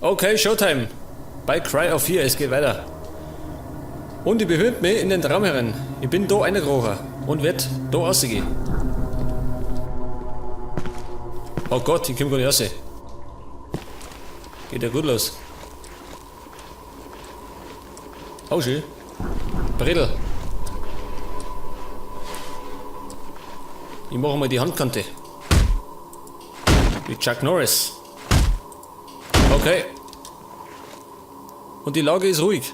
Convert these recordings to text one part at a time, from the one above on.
Okay, Showtime. Bei Cry of Fear, es geht weiter. Und ich befinde mich in den Traum herein. Ich bin da reingekrochen und werd da rausgehen. Oh Gott, ich komm gar nicht raus. Geht ja gut los. Oh, schön. Bredel. Ich mache mal die Handkante. Wie Chuck Norris. Okay. Und die Lage ist ruhig.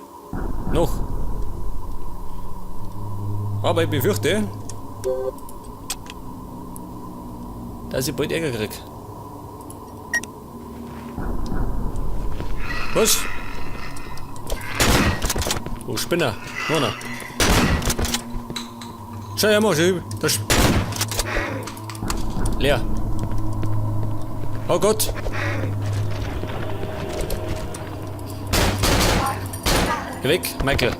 Noch. Aber ich befürchte, dass ich bald Ärger krieg. Was? Oh, Spinner. Noch. Schau her, mach schön. Das leer. Oh Gott. Geh weg, Michael.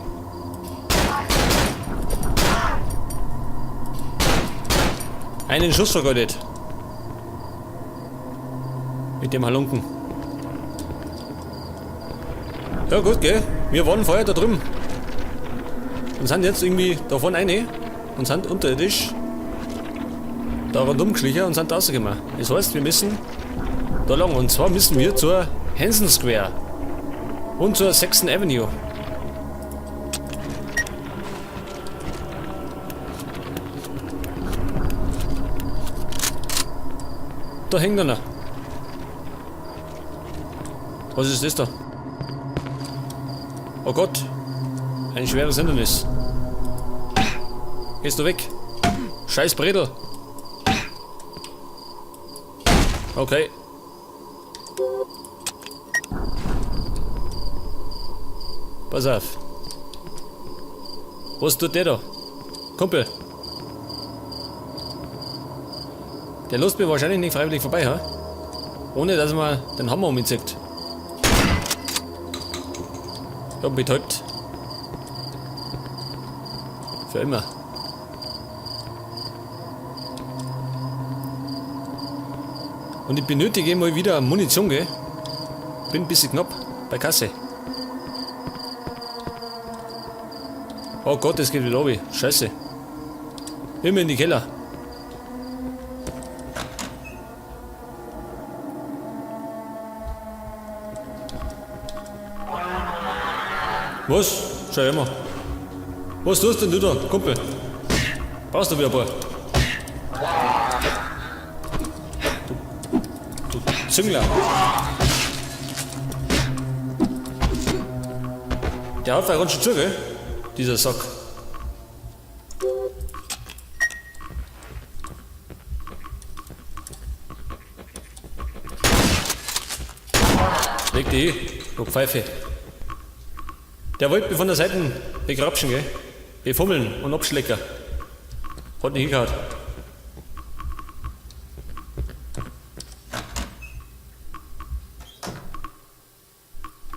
Einen Schuss vergeudet. Mit dem Halunken. Ja gut, gell? Wir waren vorher da drüben. Und sind jetzt irgendwie davon eine und sind unterirdisch da rundum geschlichen und sind rausgekommen. Das heißt, wir müssen da lang. Und zwar müssen wir zur Hanson Square und zur 6. Avenue. Da hängt einer. Was ist das da? Oh Gott. Ein schweres Hindernis. Gehst du weg? Scheiß Bredel. Okay. Pass auf. Was tut der da? Kumpel. Der lässt mir wahrscheinlich nicht freiwillig vorbei, ha? Ohne dass man den Hammer umzieht. Ich hab mich betäubt. Für immer. Und ich benötige mal wieder Munition, gell? Bin ein bisschen knapp bei Kasse. Oh Gott, es geht wieder runter. Scheiße. Immer in die Keller. Was? Schau her mal. Was tust denn du da, Kumpel? Brauchst du wieder ein paar? Du Züngler. Der haut ganz schön zu, gell? Dieser Sack. Leg dich hin, du Pfeife. Der wollte mich von der Seite begrapschen, gell? Befummeln und abschlecken. Hat nicht hingehauen.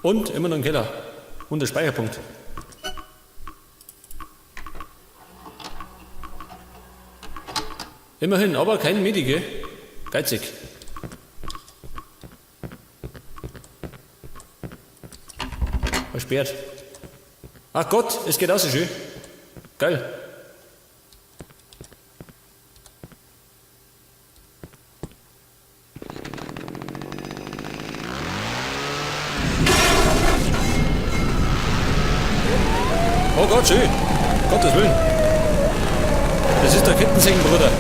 Und immer noch ein Keller. Und der Speicherpunkt. Immerhin, aber kein Medi, gell? Geizig. Versperrt. Ach Gott, es geht auch so schön. Geil. Oh Gott, schön. Gottes Willen. Das ist der Kettensägenbruder.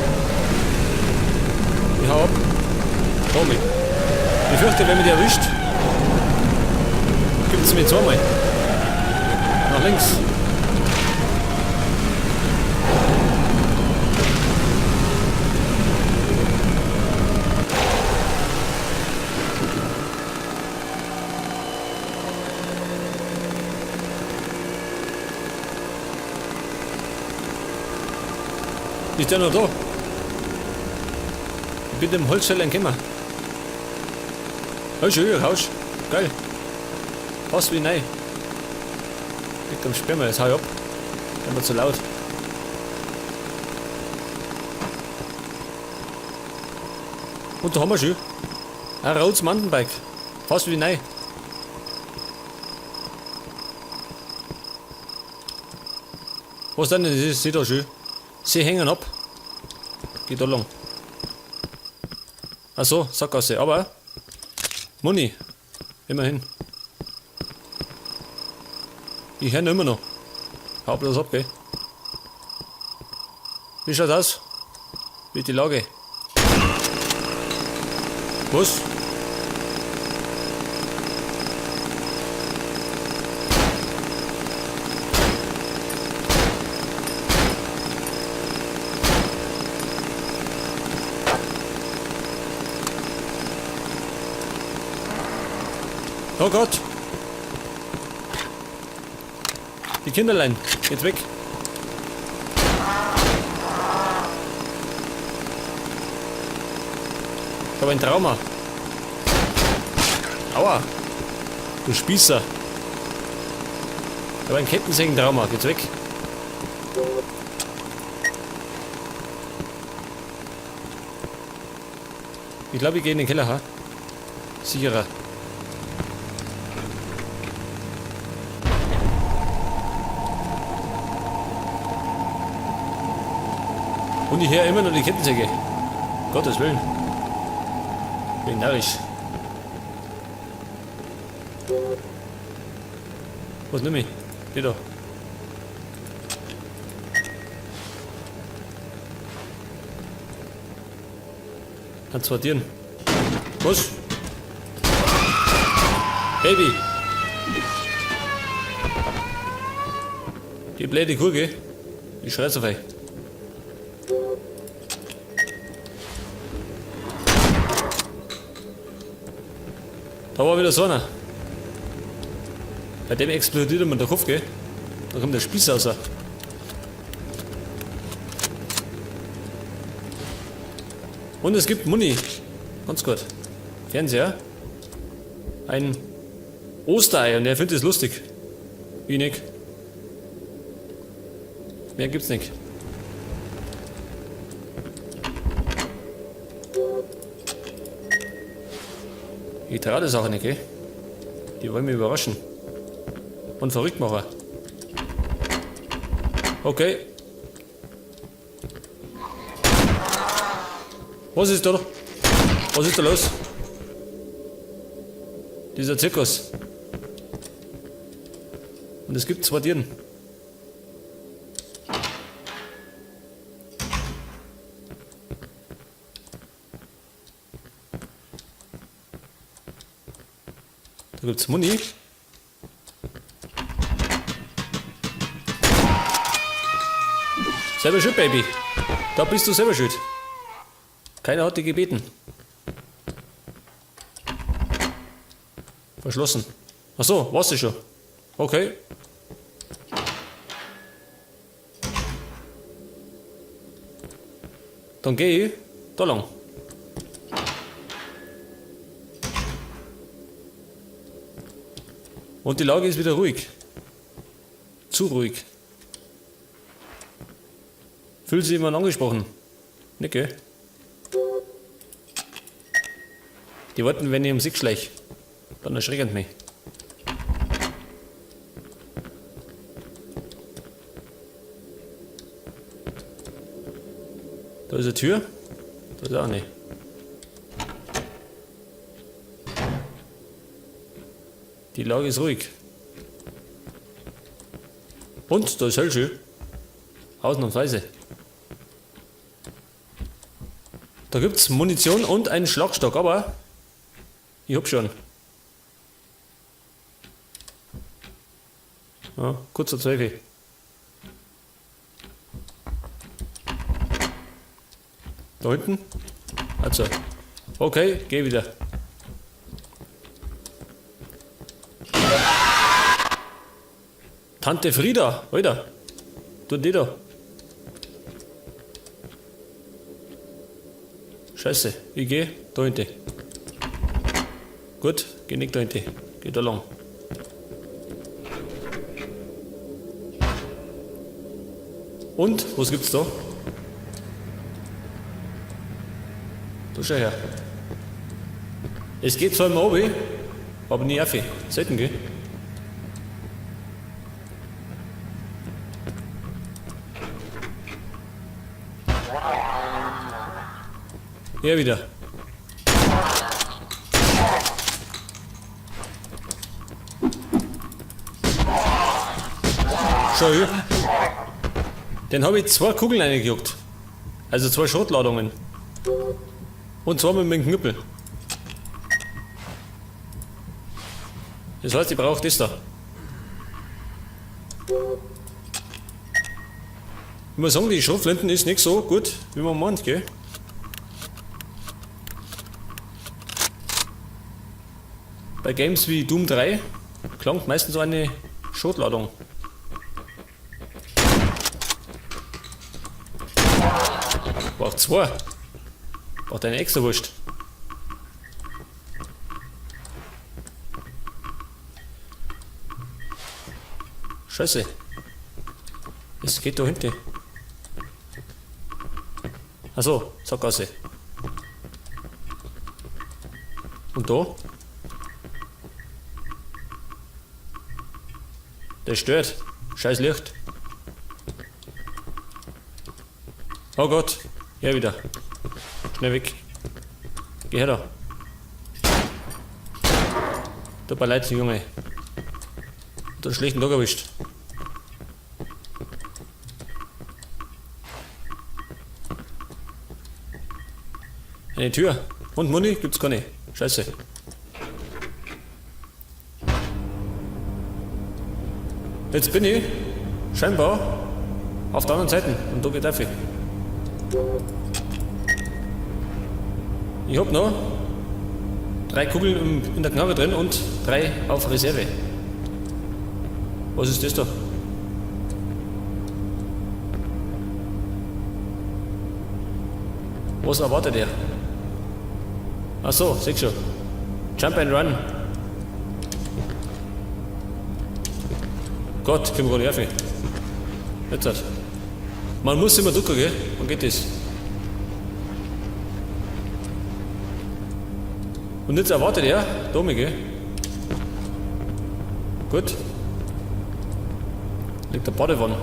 Ich hau ab. Tommy. Ich fürchte, wenn mich der erwischt, gibt's mir zweimal. Nach links. Ist der noch da? Ich bin dem Holzfäller entkommen. Oh, schön, Haus. Geil. Passt wie neu. Liegt am Sperma, jetzt hau ich ab. Immer zu laut. Und da haben wir schon. Ein rotes Mountainbike. Fast wie neu. Was denn? Das ist da schön. Sie hängen ab. Geht da lang. Ach so, Sackgasse. Aber Muni. Immerhin. Ich hör immer noch. Hau bloß ab, gell? Wie schaut aus? Wie ist die Lage? Was? Oh Gott! Die Kinderlein, jetzt weg! Ich habe ein Trauma. Aua! Du Spießer! Ich habe ein Kettensägentrauma. Geht's weg! Ich glaube, ich gehe in den Keller, ha? Sicherer. Und ich höre immer noch die Kettensäge. Gottes Willen. Bin narrisch. Was nimm ich? Die da. Hat zwei Tieren. Was? Baby! Die blöde Kuh, gell? Ich schrei's auf euch. Da war wieder so einer. Bei dem explodiert immer der Kopf, gell? Da kommt der Spieß raus. Und es gibt Muni. Ganz gut. Fernseher. Ein Osterei und er findet es lustig. Ich nicht. Mehr gibt's nicht. Ich trau der Sache nicht, gell? Die wollen mich überraschen. Und verrückt machen. Okay. Was ist da? Was ist da los? Dieser Zirkus. Und es gibt zwei Tieren. Da gibt's Muni. Selber schuld, Baby. Da bist du selber schuld. Keiner hat dich gebeten. Verschlossen. Ach so, war's das schon. Okay. Dann geh ich da lang. Und die Lage ist wieder ruhig. Zu ruhig. Fühlt sich jemand angesprochen? Nicht, gell? Die wollten, wenn ich um sich schleich. Dann erschrecken mich. Da ist eine Tür. Da ist auch eine. Die Lage ist ruhig. Und da ist hell schön. Ausnahmsweise. Da gibt's Munition und einen Schlagstock, aber ich hab schon. Ja, kurzer Zweifel. Da hinten? Also. Okay, geh wieder. Tante Frieda, Alter. Tut die da. Scheiße, ich geh da hinten. Gut, geh nicht da hinten. Geh da lang. Und, was gibt's da? Da schau her. Es geht zwar immer runter, aber nie auf. Selten, gell? Her wieder. Schau hier. Den habe ich 2 Kugeln reingejuckt. Also 2 Schrotladungen. Und zwar mit dem Knüppel. Das heißt, ich brauche das da. Ich muss sagen, die Schrotflinten ist nicht so gut, wie man meint, gell? Bei Games wie Doom 3 klangt meistens so eine Schrotladung. Braucht 2. Braucht eine extra Wurst. Scheiße. Es geht da hinten. Achso, Sackgasse. Und da? Der stört. Scheiß Licht. Oh Gott. Her wieder. Schnell weg. Geh her da. Tut mir leid, Junge. Hat einen schlechten Tag erwischt. Eine Tür. Und Muni gibt's keine. Scheiße. Jetzt bin ich scheinbar auf der anderen Seite und da geht auf. Ich hab noch 3 Kugeln in der Knarre drin und 3 auf Reserve. Was ist das da? Was erwartet er? Ach so, seh schon. Jump and run. Gott, komm grad nicht auf. Jetzt halt. Man muss immer ducken, gell? Wann geht das? Und jetzt erwartet er, Domi, gell? Gut. Liegt der Badewanne.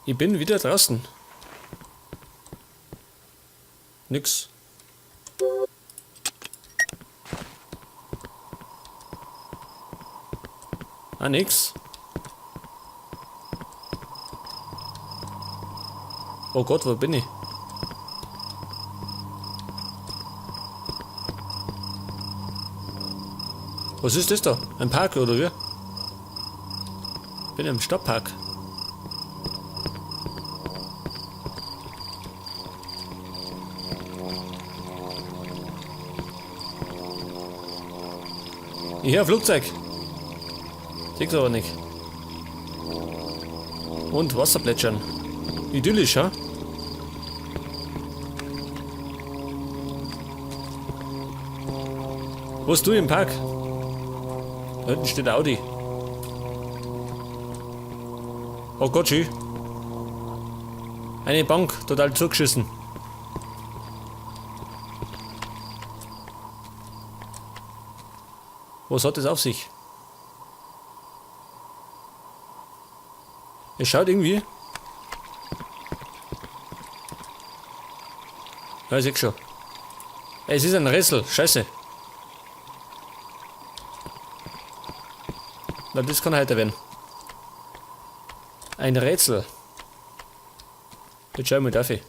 Ich bin wieder draußen. Nix. Ah, nix. Oh Gott, wo bin ich? Was ist das da? Ein Park oder wie? Bin im Stadtpark. Ich höre Flugzeug. Siehst aber nicht. Und Wasserplätschern. Idyllisch, ha? Wo bist du im Park? Da hinten steht der Audi. Oh Gott, schön. Eine Bank, total zugeschissen. Was hat das auf sich? Es schaut irgendwie. Ja, ich seh schon. Es ist ein Rätsel, scheiße. Na, das kann heiter werden. Ein Rätsel. Jetzt schau ich mal dafür.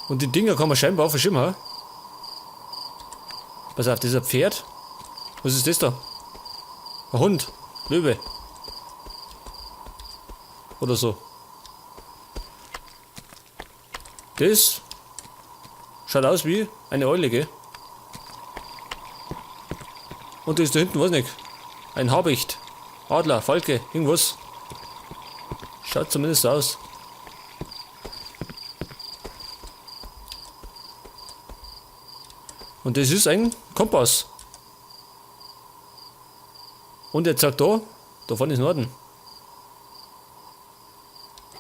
Und die Dinger kann man scheinbar auch verschieben, ha? Pass auf, das ist ein Pferd. Was ist das da? Ein Hund. Löwe. Oder so. Das schaut aus wie eine Eule, gell? Und das ist da hinten, weiß nicht. Ein Habicht. Adler, Falke, irgendwas. Schaut zumindest so aus. Und das ist ein Kompass. Und er zeigt da, da vorne ist Norden.